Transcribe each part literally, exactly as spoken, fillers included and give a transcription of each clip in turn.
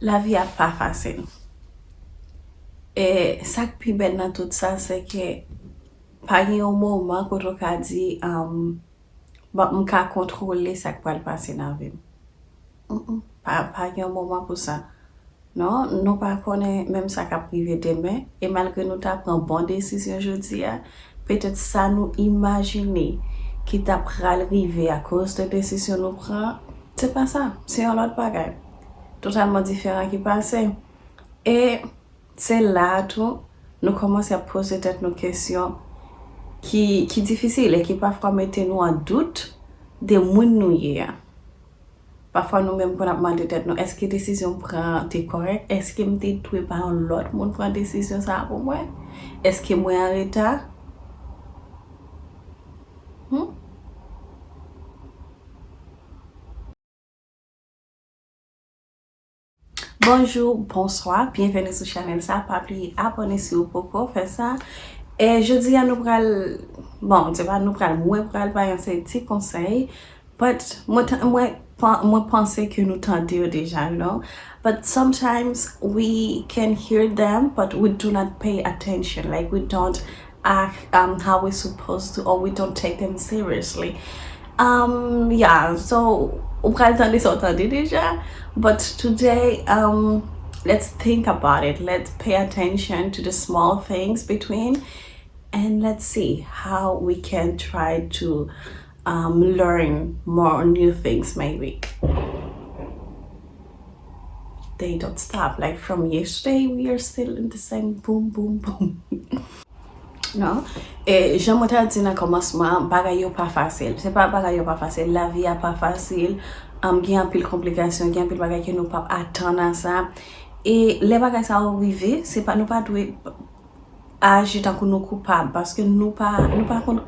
Lavi a pa fasil. E sa k pi bèl nan tout sa, se ke pa gen yon moman kote w ka di, um, bon, m ka kontwole sa k pral pase nan vi m. Mm-mm. Pa, pa gen yon moman pou sa. Non, nou pa konnen menm sa k ap rive demen. E malgre nou ta pran bon desizyon jodi a, petèt sa nou imajine ki ta pral rive akoz de desizyon nou pran, se pa sa. Se yon lòt bagay. Totalman diferan ki pase. E se la a tou, nou kòmanse ap poze tèt nou kesyon ki, ki difisil e ki pafwa mete nou an dout de moun nou ye a. Pafwa nou menm konn ap mande tèt nou, èske desizyon m pran an te kòrèk? Èske m te dwe bay yon lòt moun pran desizyon sa a pou mwen? Èske mwen an reta? Hmm? Bonjou, bonswa, byenveni sou chanèl sa. Pa bliye abòne si w poko fè sa. E jodi a nou pral, bon, se pa nou pral, mwen pral bay yon seri ti konsèy. But mwen, mwen, mwen panse ke nou tande yo deja, you know. But sometimes we can hear them, but we do not pay attention. Like, we don't act, um, how we supposed to, or we don't take them seriously. Um, yeah, so, ou pral tande sa w tande deja, but today, um, let's think about it. Let's pay attention to the small things between, and let's see how we can try to, um, learn more new things, maybe. They don't stop. Like, from yesterday, we are still in the same boom, boom, boom. Non. E jan mwen ta di nan kòmansman, bagay yo pa fasil. Se pa bagay yo pa fasil, lavi a pa fasil. Um, gen anpil konplikasyon, gen anpil bagay ke nou p ap atann a sa. E lè bagay sa yo rive, se pa, nou pa dwe aji tankou nou koupab, paske nou pa, nou pa konn,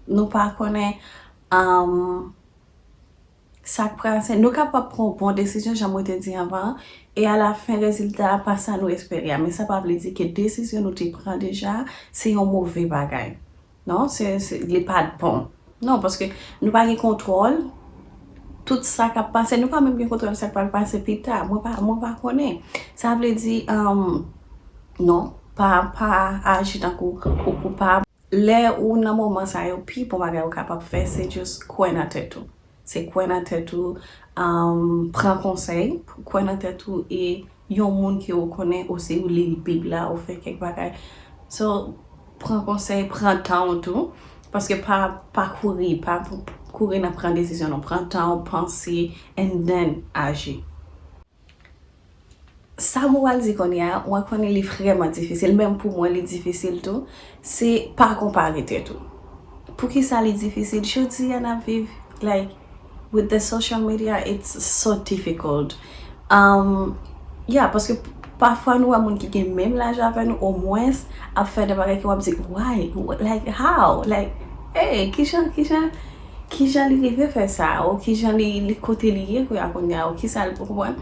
nou pa konnen, um, sa k pral se, nou kapab pran yon bon desizyon, jan mwen te di anvan an, e alafen, rezilta a pa sa nou espere a. Men sa pa vle di ke desizyon nou te pran deja, se yon move bagay. Non, se, se, li pa t bon. Non, paske nou pa gen kontwòl. Tout sa k ap pase, nou pa menm gen kontwòl sa k pral pase pita. Mwen pa, mwen pa konnen. Sa vle di, um, non, pa, pa aji tankou ou koupab. Lè ou nan moman sa yo, pi bon bagay ou kapab fè, se just kwè nan tèt ou. Se kwè nan tèt ou, um, pran konsèy, kwè nan tèt ou e yon moun ke ou konnen, ou si ou li Bib la, ou fè kèk bagay. So, pran konsèy, pran tan ou tou, paske pa, pa kouri, pa kouri nan pran desizyon non, pran tan ou, panse, and then aji. Sa m pral di kounye a, mwen konnen li vrèman difisil, menm pou mwen li difisil tou, se pa konpare tèt ou. Poukisa li difisil? Jodi a n ap viv, like, with the social media, it's so difficult. Um, yeah, paske pafwa nou wè moun ki gen menm laj avè nou, omwens, ap fè de bagay ke w ap di, why? Like, how? Like, hey, kijan, kijan, kijan li rive fè sa? Ou kijan li, li kote li ye kounye a, kounye a? Ou kisa l, ou konprann?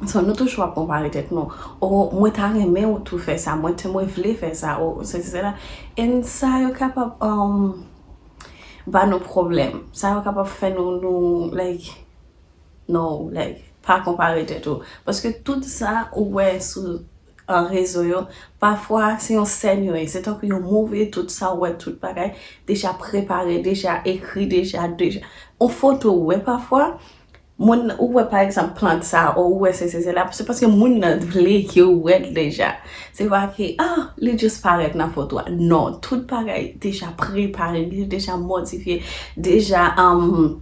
So, nou toujou ap konpare tèt nou. O, mwen ta renmen ou tou fè sa, mwen te, mwen vle fè sa, o, sesi, sela. And sa yo kapab, um, ba nou pwoblèm. Sa yo kapab fè nou, nou, like, no, like, pa konpare tèt ou. Paske tout sa ou wè sou, uh, rezo yo, pafwa se yon sèn yo ye. Se tankou yon movie, tout sa ou wè, tout bagay deja prepare, deja ekri, deja, deja. Yon foto ou wè pafwa, moun, ou wè, pa egzanp, plant sa, ou wè se, se, se la, se paske moun nan vle ke ou wè l deja. Se pa ke, ah, li just parèt nan foto a. Non, tout bagay deja prepare, li deja modifye, deja, um,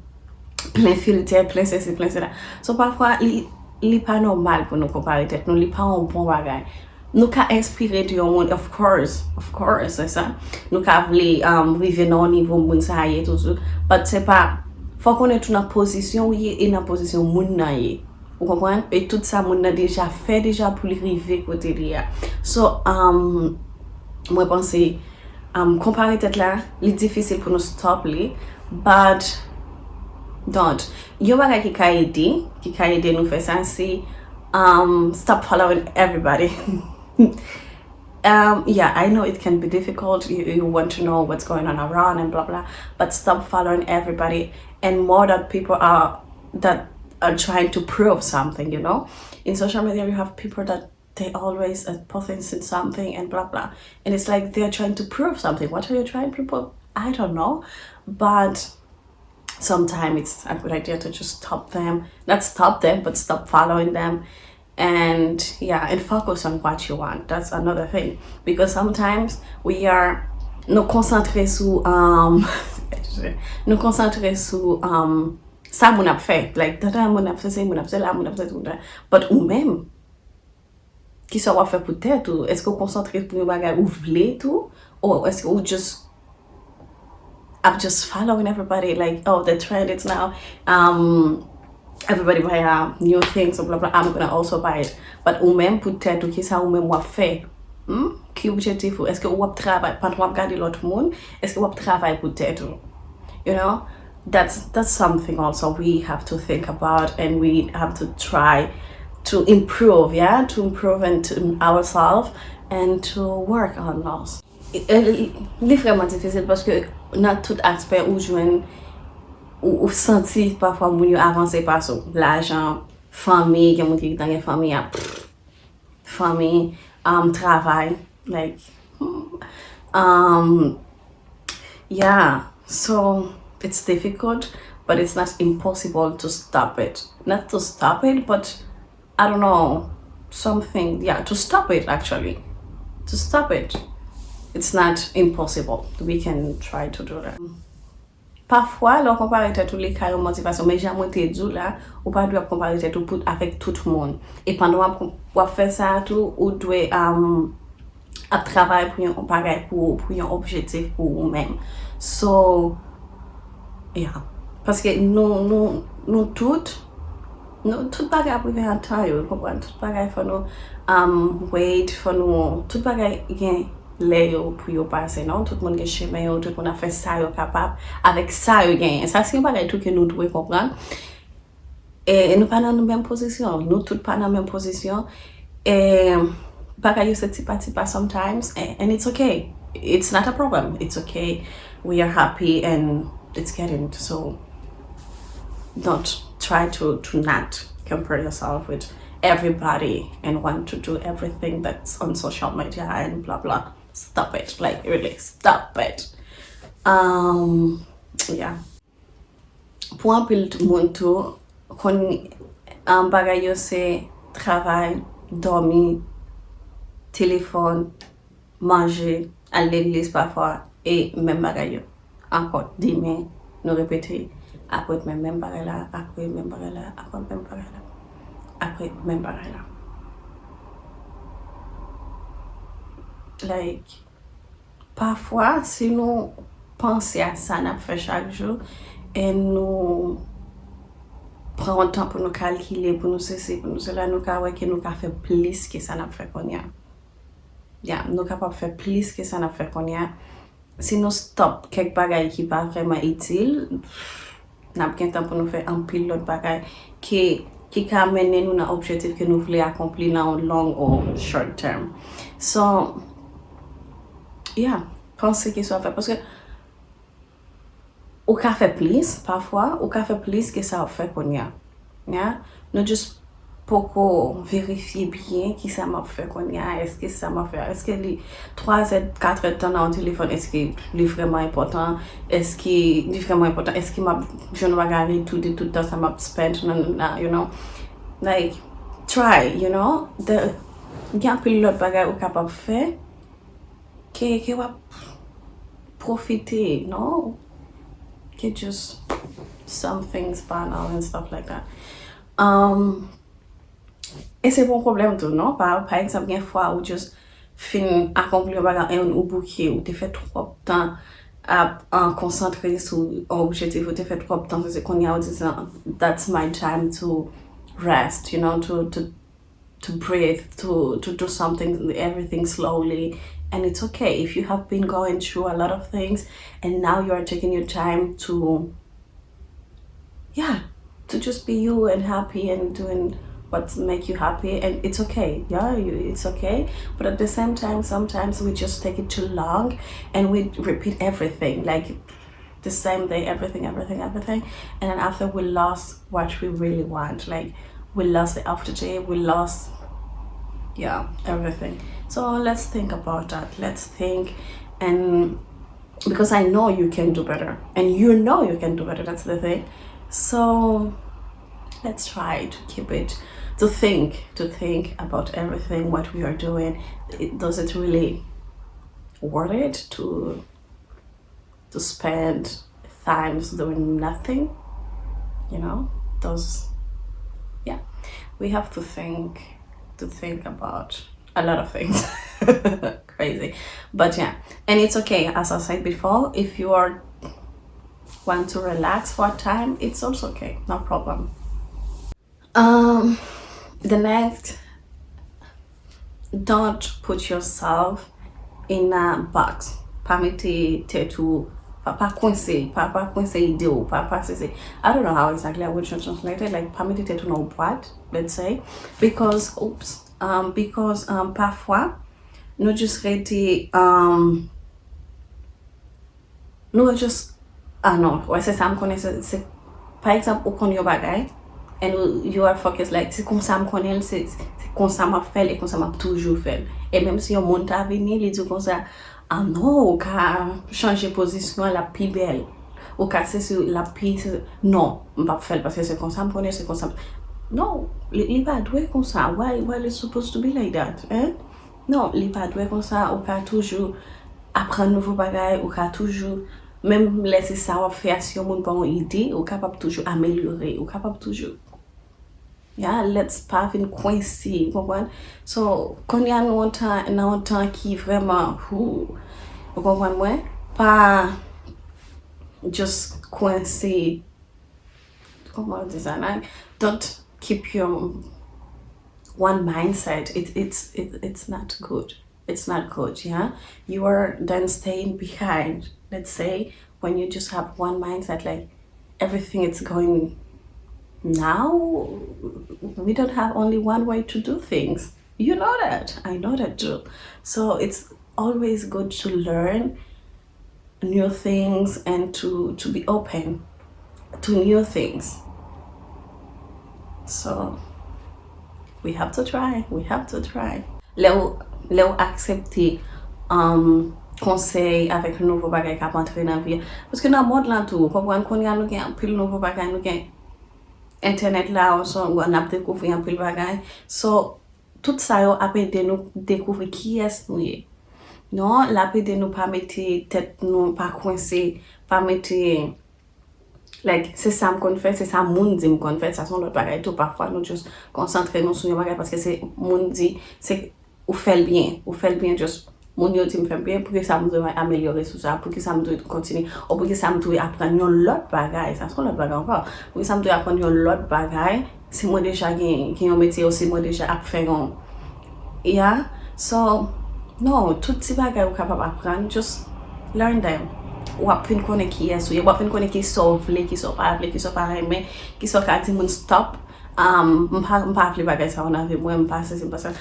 plen filtè, plen sesi, plen sela. So, pafwa, li, li pa nòmal pou nou konpare tèt nou, li pa yon bon bagay. Nou ka enspire de yon moun, of course, of course, se sa. Nou ka vle, um, rive nan yon nivo moun sa a ye, tout, tout. But se pa, fò konnen tou nan pozisyon ou ye e nan pozisyon moun nan ye. Ou konprann? E tout sa moun nan deja fè deja pou li rive kote li a. So, um, mwen panse, um, konpare tèt la, li difisil pou nou stop li, but don't. Yon bagay ki ka ede, ki ka ede nou fè sa, se, um, stop following everybody. Um, yeah, I know it can be difficult. You, you want to know what's going on around and blah blah, but stop following everybody. And more that people are, that are trying to prove something, you know? In social media, you have people that they always uh, posting something and blah blah. And it's like they're trying to prove something. What are you trying to prove? I don't know. But sometimes it's a good idea to just stop them. Not stop them, but stop following them. And yeah, and focus on what you want. That's another thing. Because sometimes we are nou konsantre sou um, nou konsantre sou um, sa moun ap fè. Like, tande moun ap fè se moun ap fè la, moun ap fè tout. But ou menm, kisa w ap fè pou tèt ou? Èske w konsantre pou yon bagay ou vle tou? Ou èske ou just ap just following everybody, like, oh, the trend is now, um, everybody buy a new thing, so blah blah, I'm gonna also buy it. But ou menm pou tèt ou, kisa ou menm w ap fè? Hmm? Ki objektif ou? Èske w ap travay pandan w ap gade lòt moun? Èske w ap travay pou tèt ou? You know, that's that's something also we have to think about, and we have to try to improve, yeah, to improve and to ourselves and to work on us. Li vrèman difisil paske nan tout aspè ou jwenn ou, ou santi pafwa moun yo avanse pase w. Lajan, fanmi, gen moun ki gentan gen fanmi a, fanmi, um, travay, like, um, yeah, so it's difficult, but it's not impossible to stop it. Not to stop it, but I don't know, something, yeah, to stop it actually. To stop it. It's not impossible. We can try to do that. Pafwa, lè w konpare tèt ou, li ka yon motivasyon. Men jan mwen te di w la, ou pa dwe ap konpare tèt ou pou, avèk tout moun. E pandan w ap, w ap fè sa a tou, ou dwe um, ap travay pou yon bagay, pou, pou yon objektif pou ou menm. So, yeah. Paske nou, nou, nou tout, nou, tout bagay ap rive an tan yo, ou konprann? Tout bagay fò nou um, wait, fò nou, tout bagay gen lè yo pou yo pase, non? Tout moun gen chemen yo, tout moun ap fè sa yo kapab avèk sa yo genyen. Sa se yon bagay tou ke nou dwe konprann. E nou pa nan menm pozisyon, nou tout pa nan menm pozisyon. E bagay yo se ti pa ti pa sometimes, and, and it's okay. It's not a problem. It's okay. We are happy and it's getting so don't try to to not compare yourself with everybody and want to do everything that's on social media and blah blah. Stop it. Like, really, stop it. Um, yeah. Pou anpil moun tou, konn um, bagay yo se travay, dòmi, telefòn, manje, al legliz pafwa, e menm bagay yo. Ankò, demen, nou repete, apre menm, menm bagay la, apre menm bagay la, apre menm bagay la, apre menm bagay la. Like, pafwa, si nou panse a sa n ap fè chak jou, e nou pran yon tan pou nou kalkile, pou nou sesi, pou nou sela, nou ka wè ke nou ka fè plis ke sa n ap fè kounye a. Ya, nou kapab fè plis ke sa n ap fè kounye a. Si nou stop kèk bagay ki pa vrèman itil, n ap gen tan pou nou fè anpil lòt bagay ki, ki ka mennen nou nan objektif ke nou vle akonpli nan yon long or short term. So, yeah, panse ke sa w ap fè. Paske ou ka fè plis, pafwa, ou ka fè plis ke sa w ap fè kounye a. Ya, nou just poko verifye byen kisa m ap fè kounye a, èske sa m ap fè a, èske li twa zè, kat è tan nan yon telefòn, èske li vrèman enpòtan, èske li vrèman enpòtan, èske m ap jwenn yon bagay retounen tout tan sa m ap spend nan, nan, you know, like, try, you know, the, gen anpil lòt bagay ou kapab fè ke, ke w ap pwofite, non? Ke just some things banal and stuff like that. Um, e se pa yon pwoblèm tou, non? Pa, pa egzanp, gen fwa ou just fin akonpli yon bagay, e ou bouke, ou te fè twòp tan ap an konsantre sou yon objektif, ou te fè twòp tan, se kounye a ou di sa, that's my time to rest, you know, to, to to breathe, to, to do something, everything slowly. And it's okay if you have been going through a lot of things and now you are taking your time to, yeah, to just be you and happy and doing what make you happy. And it's okay, yeah, you, it's okay. But at the same time, sometimes we just take it too long and we repeat everything. Like, the same day, everything, everything, everything. And then after, we lost what we really want. Like, we lost the after day, we lost, yeah, everything. So let's think about that. Let's think, and because I know you can do better, and you know you can do better. That's the thing. So let's try to keep it, to think, to think about everything, what we are doing. It, does it really worth it to to spend times doing nothing, you know? Those, yeah. We have to think, to think about a lot of things. Crazy. But yeah, and it's okay, as I said before, if you are want to relax for a time, it's also okay, no problem. Um, the next, don't put yourself in a box. Pa mete tèt ou, pa, pa kwense, pa, pa kwense ide w, pa, pa se, se, I don't know how exactly I would translate it, like, pa mete tèt ou nan yon bwat, let's say, because, oops, um, because, um, pafwa, nou just rete, um, nou just, ah non, wè, se sa m konnen, se, se, pa egzanp, ou konn yon bagay, and you, you are focused, like, se konsa m konnen l, se, se konsa m ap fè l, e konsa m ap toujou fè l. E menm si yon moun ta vini, li di w konsa, ah non, ou ka chanje pozisyon an, l ap pi bèl. Ou ka se si l ap pi, se, non, m p ap fè l, paske se konsa m konnen, se konsa m, non, li, li pa dwe konsa. Why, why it's supposed to be like that, hein? Non, li pa dwe konsa, ou ka toujou aprann nouvo bagay, ou ka toujou, menm lè se sa w ap fè a, si yon moun ba w yon ide, ou kapab toujou amelyore, ou kapab toujou, ya, let's pa vin kwense, ou konprann? So, kounye a nou nan yon tan, nan yon tan ki vrèman, hoo, ou konprann mwen? Pa just kwense, kòman w di sa, like, don't keep your one mindset. It, it's, it, it's not good. It's not good, yeah? You are then staying behind. Let's say when you just have one mindset, like, everything is going now, we don't have only one way to do things. You know that. I know that too. So it's always good to learn new things and to, to be open to new things. So, we have to try, we have to try. Lè w, lè w aksepte, um, konsèy avèk nouvo bagay k ap antre nan vi a. Paske nan mond lan tou, ou konprann, kounye a nou gen anpil nouvo bagay, nou gen entènèt la, n ap dekouvri anpil bagay. So, tout sa yo ap ede nou dekouvri kiyès nou ye. Non, l ap ede nou pa mete tèt nou, pa kwense, pa mete, like, se sa m konn fè, se sa moun di m konn fè, sa se yon lòt bagay tou. Pafwa, nou just konsantre nou sou yon bagay paske se moun di, se ou fè l byen, ou fè l byen, just moun yo di m fè l byen, poukisa m dwe amelyore sou sa, poukisa m dwe kontinye, ou poukisa m dwe aprann yon lòt bagay, sa se yon lòt bagay ankò, poukisa m dwe aprann yon lòt bagay, si mwen deja gen, gen yon metye, ou si mwen deja ap fè yon, yeah, so, non, tout ti bagay ou kapab aprann, just learn them. W ap vin konnen kiyès ou ye, w ap vin konnen kisa w vle, kisa w pa vle, kisa w pa renmen, kisa w ka di moun stop, um, m pa, m pa vle bagay sa yo nan vi mwen, m pa sesi, m pa sa.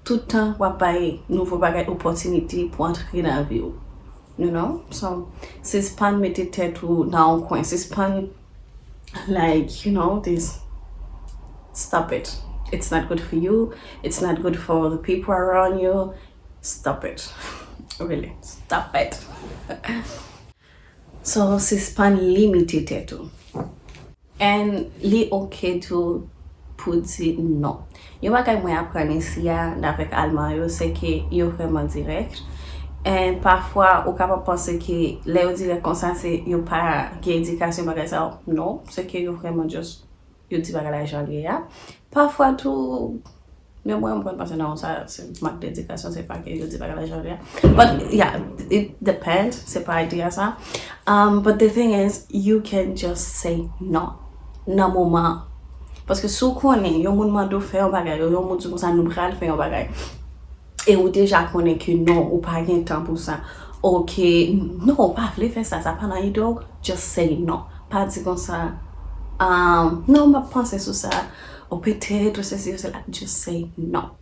Tout tan w ap bay nouvo bagay opòtinite pou antre nan vi w. You know? So, sispann mete tèt ou nan yon kwen. Sispann, like, you know, this, stop it. It's not good for you. It's not good for the people around you. Stop it. Really, stop it. So, sispann limite tèt ou. And li ok tou pou di non. Yon bagay mwen aprann isi a, avèk Alman yo, se ke yo vrèman dirèk. And pafwa, ou kapab panse ke lè yo dirèk konsa, se yo pa gen edikasyon, bagay sa yo. Non, se ke yo vrèman just, yo di bagay la jan l ye a. Pafwa tou, men mwen, mwen panse non, sa se mank dedikasyon, se pa ke yo di bagay la jan l ye a. But, yeah, it depends, se pa ide a sa. Um, but the thing is, you can just say non nan moman an. Paske si w konnen, yon moun mande w fè yon bagay, yon moun di w konsa, nou pral fè yon bagay. E ou deja konnen ke non, ou pa gen tan pou sa. Ok, non, ou pa vle fè sa, sa pa nan ide w, just say non. Pa di konsa, um, non, m ap panse sou sa. Ou petèt, ou sesi, ou sela, just say non.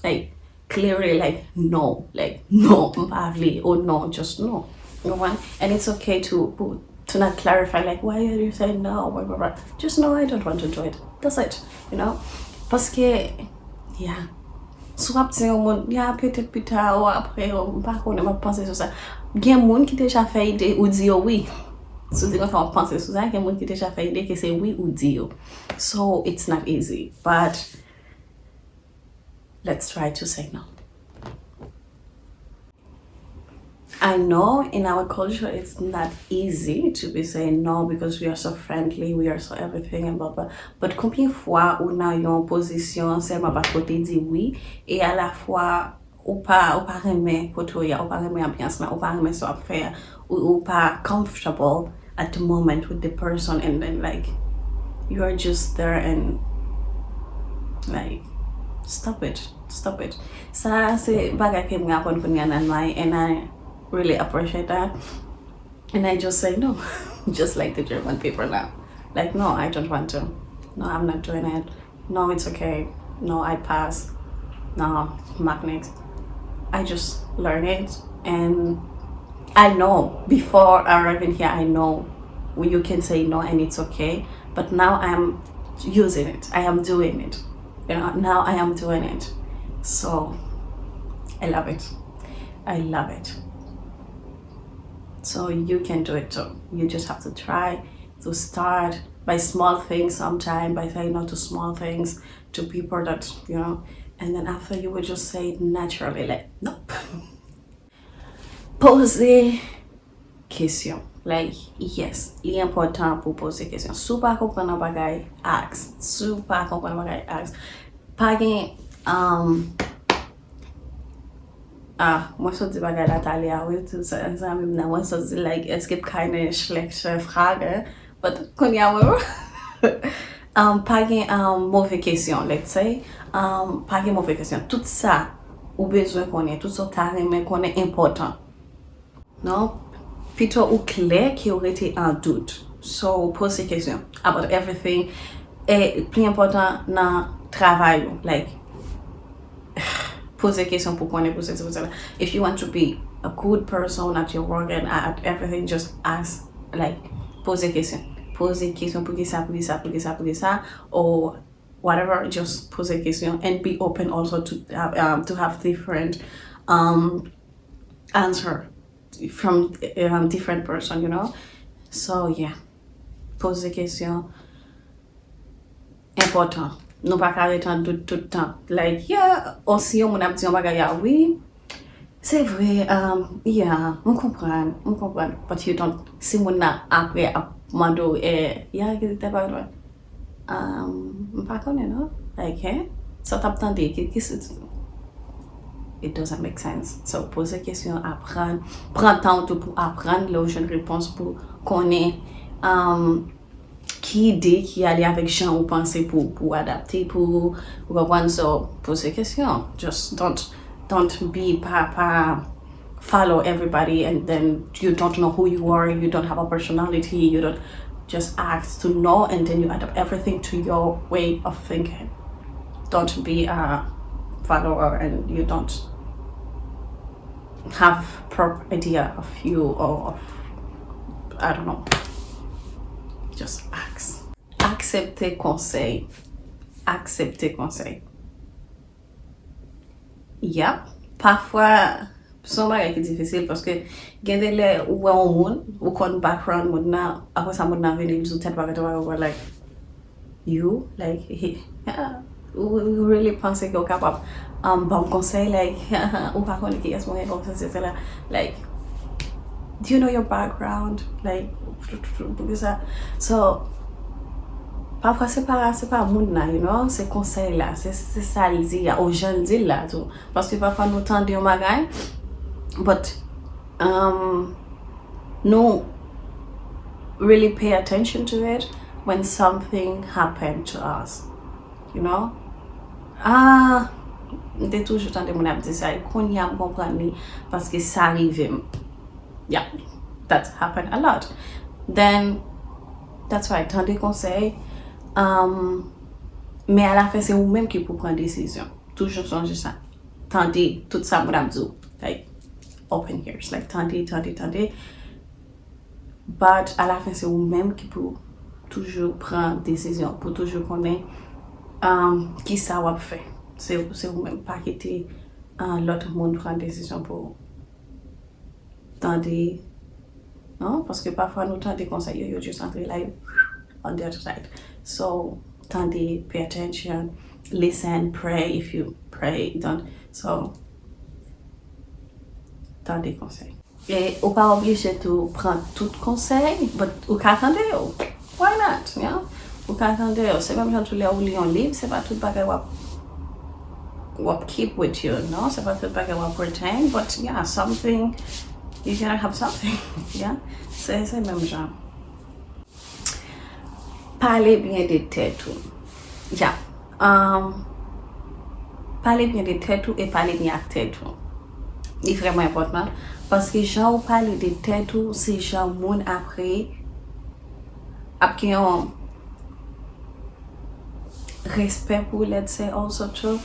Like, clearly, like, non, like, non, m pa vle, oh non, just non. You know what? And it's okay to, pou, to not clarify, like, why are you saying no, blah, blah, blah. Just know I don't want to do it. That's it, you know? Paske, yeah. Si w ap di yon moun, ya, petèt pita, ou apre, ou m pa konnen, m ap panse sou sa. Gen moun ki deja fè ide ou di yo wi. Si w di konsa w ap panse sou sa, gen moun ki deja fè ide ke se wi ou di yo. So, it's not easy. But let's try to say no. I know in our culture it's not easy to be saying no because we are so friendly, we are so everything and blah blah. But konbyen fwa ou nan yon pozisyon sèlman pa kote di wi e alafwa ou pa ou pa renmen kote w ye a, ou pa renmen anbyans lan, ou pa renmen sa w ap fè a, ou, ou pa comfortable at the moment with the person and then like you are just there and like stop it, stop it. Sa se bagay ke mwen aprann kounye a nan may and I really appreciate that. And I just say no, just like the German people now. Like, no, I don't want to. No, I'm not doing it. No, it's okay. No, I pass. No, magnet. I just learn it. And I know before arriving here, I know when you can say no and it's okay. But now I'm using it. I am doing it. You know, now I am doing it. So I love it. I love it. So you can do it too. You just have to try to start by small things sometime, by saying no to small things, to people that, you know, and then after you will just say it naturally, like, nope. Poze kesyon. Like, yes, li enpòtan pou poze kesyon. Si w pa konprann yon bagay, ask. Si w pa konprann yon bagay, ask. Pa gen, um, ah, mwen sot di bagay la talè a, wi, tout sa, zanmi m nan, mwen sot di, like, es gibt keine schlechte Frage, but kounye a, mwen, um, pa gen, um, move kesyon, let's say, um, pa gen move kesyon. Tout sa ou bezwen konnen, tout sa w ta renmen konnen enpòtan. Non, pito ou klè ke ou rete an dout. So, poze kesyon about everything. E pli enpòtan nan travay ou, like, poze kesyon pou konnen, pou sesi, pou sela. If you want to be a good person at your work and at everything, just ask, like, poze kesyon. Poze kesyon, poukisa, poukisa, poukisa, poukisa, or whatever, just poze kesyon and be open also to have, um, to have different, um, answer from, um, different person, you know? So, yeah. Poze kesyon enpòtan. Nou pa ka ret an dout tout tan. Like, yeah, o si yon moun ap di yon bagay a, wi, se vre, um, yeah, m konprann, m konprann. But you don't, si moun nan apre ap mande w, eh, yeah, ki te pa, um, m pa konnen, non? Like, eh? Sa w t ap tande, ki, ki, it doesn't make sense. So, poze kesyon, aprann, pran tan w tou pou aprann, lè w jwenn repons pou konnen, um, ki ide ki ale avèk jan ou panse pou, pou adapte, pou ou konprann. So, poze kesyon. Just don't, don't be, pa, pa follow everybody and then you don't know who you are, you don't have a personality, you don't, just ask to know and then you adapt everything to your way of thinking. Don't be a follower and you don't have proper idea of you or of, I don't know. Just ask. Aksepte konsèy. Aksepte konsèy. Yap. Pafwa, se yon bagay ki difisil paske gen de lè ou wè yon moun, ou konn background moun nan, apre sa moun nan vini, li di w tèt bagay, tèt bagay, ou wè, like, you, like, he, ou, ou really panse ke w kapab, um, ban m konsèy, like, ou pa konnen kiyès mwen ye, kòmsi se la, like, do you know your background? Like, poukisa? So, pafwa se pa, se pa moun nan, you know, se konsèy la, se, se sa l di a, ou jan l di l la tou. Paske pafwa nou tande yon bagay, but, um, nou really pay attention to it when something happened to us, you know? Ah, m te toujou tande moun ap di sa, e kounye a m konprann li, paske sa rive m. Yeah, that happened a lot. Then, that's why, tande konsèy, um, men alafen se ou menm ki pou pran desizyon. Toujou sonje sa. Tande tout sa moun ap di w. Like, open ears. Like, tande, tande, tande. But alafen se ou menm ki pou toujou pran desizyon, pou toujou konnen um, ki sa w ap fè. Se, se ou menm, pa kite uh, lòt moun pran desizyon pou ou. Tande, non? Paske pafwa nou tande konsèy yo, yo just antre la, yo on the other side. So, tande, pay attention, listen, pray if you pray, don't. So, tande konsèy. E ou pa oblije tou pran tout konsèy, but ou ka tande yo. Why not? Yeah? Ou ka tande yo. Se menm jan tou lè ou li yon liv, se pa tout bagay w ap w ap keep with you, non? Se pa tout bagay w ap retain, but yeah, something, you gotta have something. Yeah? Se, se menm jan. Pale byen de tèt ou. Yeah. Um, pale byen de tèt ou e pale byen ak tèt ou. Li vrèman enpòtan paske jan ou pale de tèt ou, se jan moun apre ap gen yon respè pou, let's say, also too,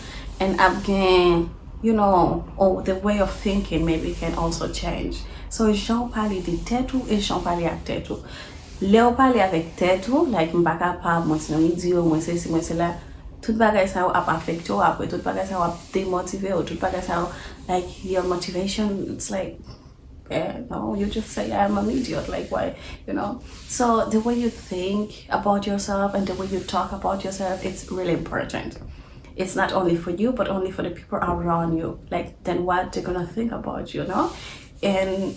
and ap gen, you know, oh, the way of thinking maybe can also change. So, jan ou pale de tèt ou e jan ou pale ak tèt ou. Lè ou pale avèk tèt ou, like, m pa kapab, mwen se yon idyo, mwen se si, mwen se la, tout bagay sa yo ap afekte w apre, tout bagay sa yo ap demotive w, tout bagay sa yo, like, your motivation, it's like, eh, no, you just say, "I am an idiot." Like, why, you know? So, the way you think about yourself and the way you talk about yourself, it's really important. It's not only for you, but only for the people around you. Like, then what they're gonna think about you, no? And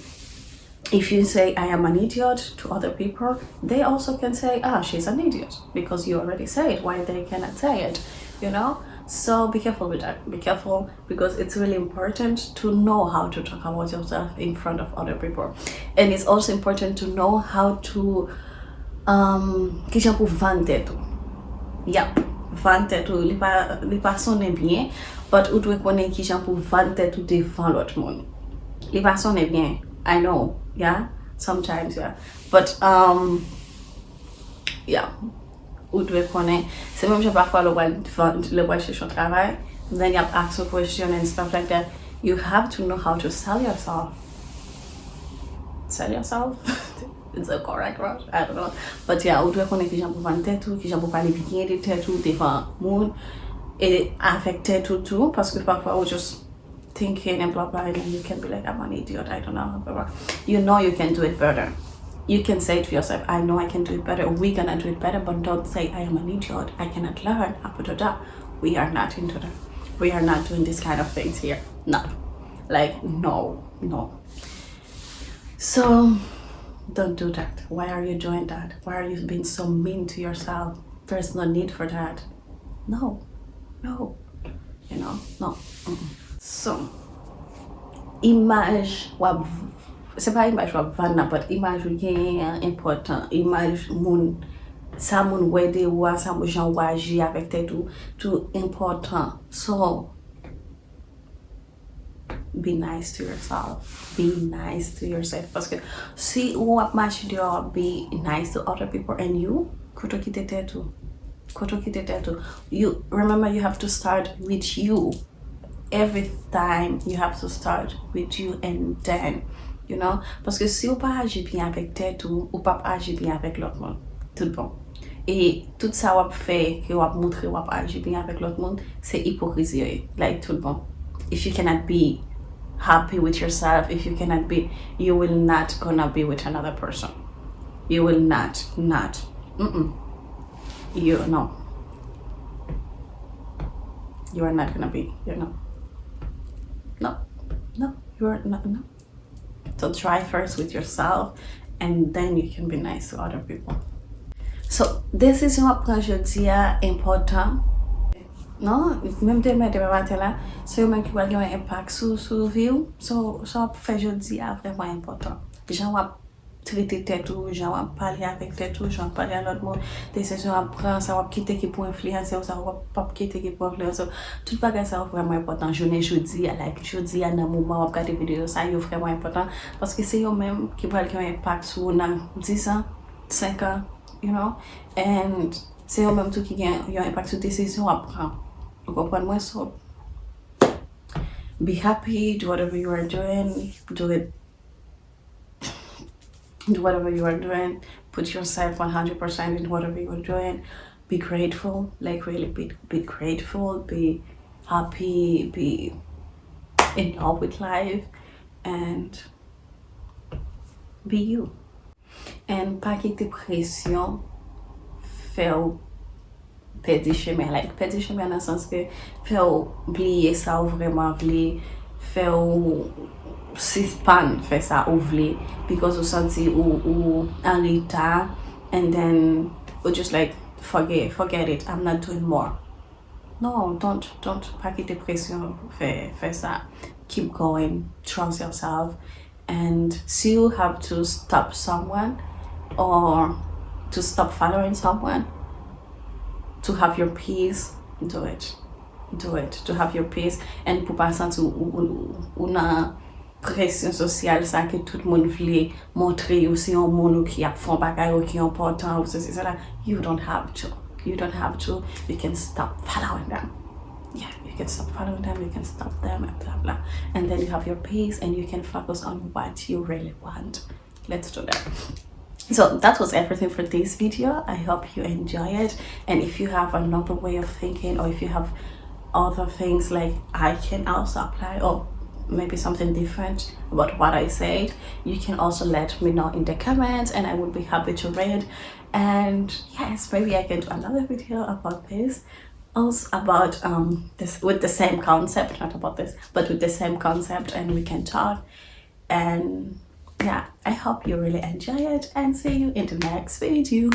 if you say, "I am an idiot" to other people, they also can say, "Ah, she's an idiot," because you already said why they cannot say it, you know? So be careful with that. Be careful because it's really important to know how to talk about yourself in front of other people. And it's also important to know how to, um, kijan pou vann tèt ou. Yap, vann tèt ou, li pa, li pa sonnen byen, but ou dwe konnen kijan pou vann tèt ou devan lòt moun. Li pa sonnen byen, I know, yeah, sometimes, yeah. But, um, yeah, ou dwe konnen. Se menm jan pafwa lè w pral vann, lè w pral chèche yon travay, then y ap ask you question and stuff like that. You have to know how to sell yourself. Sell yourself? It's a correct word? I don't know. But yeah, ou dwe konnen kijan pou vann tèt ou, kijan pou pale byen de tèt ou devan moun, e avèk tèt ou tou, paske pafwa ou just thinking and blah blah, and then you can be like, "I'm an idiot, I don't know, blah blah." You know you can do it better. You can say to yourself, "I know I can do it better. We're gonna do it better, but don't say I am an idiot. I cannot learn." Blah, blah, blah. We are not into that. We are not doing this kind of things here. No. Like, no, no. So, don't do that. Why are you doing that? Why are you being so mean to yourself? There's no need for that. No. No. You know? No. Mm-mm. So, imaj w ap, se pa imaj w ap vann nan, but imaj ou genyen an enpòtan. Imaj moun, sa moun wè de ou a, sa moun, jan ou aji avèk tèt ou, tou enpòtan. So, be nice to yourself. Be nice to yourself. Paske si ou ap mache deyò, be nice to other people and you, kote w kite tèt ou? Kote w kite tèt ou? You, remember, you have to start with you. Every time you have to start with you and then, you know? Paske si ou pa aji byen avèk tèt ou, ou p ap aji byen avèk lòt moun. Tout bon. E tout sa w ap fè, ke w ap montre w ap aji byen avèk lòt moun, se ipokrizi yo ye. Like, tout bon. If you cannot be happy with yourself, if you cannot be, you will not gonna be with another person. You will not, not. Mm-mm. You, no. You are not gonna be, you know. No. No. You are not, no. So try first with yourself, and then you can be nice to other people. So, desizyon w ap pran jodi a enpòtan. Non, menm demen, demen maten la, se yo menm ki pral gen yon enpak sou, sou vi w. So, sa w ap fè jodi a vrèman enpòtan. Jan w ap trete tèt ou, jan w ap pale avèk tèt ou, jan w ap pale a lòt moun, desizyon w ap pran, sa w ap kite ki pou enfliyanse w, sa w ap, p ap kite ki pou enfliyanse w. Tout bagay sa yo vrèman enpòtan. Jounen jodi a, like, jodi a, nan moman w ap gade videyo sa, yo vrèman enpòtan. Paske se yo menm ki pral gen yon enpak sou ou nan dis an, senk an, you know? And se yo menm tou ki gen yon enpak sou desizyon w ap pran. Ou konprann mwen? So, be happy, do whatever you are doing, do it. Do whatever you are doing. Put yourself one hundred percent in whatever you are doing. Be grateful, like, really be, be grateful, be happy, be in love with life, and be you. And pa kite presyon fè w pèdi chemen. Like, pèdi chemen nan sans ke fè w bliye sa w vrèman vle, fè w sispann fè sa ou vle, because ou santi ou, ou an reta, and then ou just like, forget, forget it, I'm not doing more. No, don't, don't, pa kite presyon fè, fè sa. Keep going, trust yourself. And si you have to stop someone or to stop following someone to have your peace, do it. Do it. To have your peace. And pou pa santi ou, ou, ou, ou nan presyon sosyal sa ke tout moun vle montre yo se yon moun ou ki ap fè yon bagay ou ki enpòtan ou sesi sela. You don't have to. You don't have to. You can stop following them. Yeah, you can stop following them, you can stop them, and blah blah. And then you have your peace and you can focus on what you really want. Let's do that. So that was everything for this video. I hope you enjoy it. And if you have another way of thinking, or if you have other things like I can also apply, or maybe something different about what I said, you can also let me know in the comments, and I would be happy to read. And yes, maybe I can do another video about this, also about um this, with the same concept, not about this, but with the same concept, and we can talk. And yeah, I hope you really enjoy it, and see you in the next video.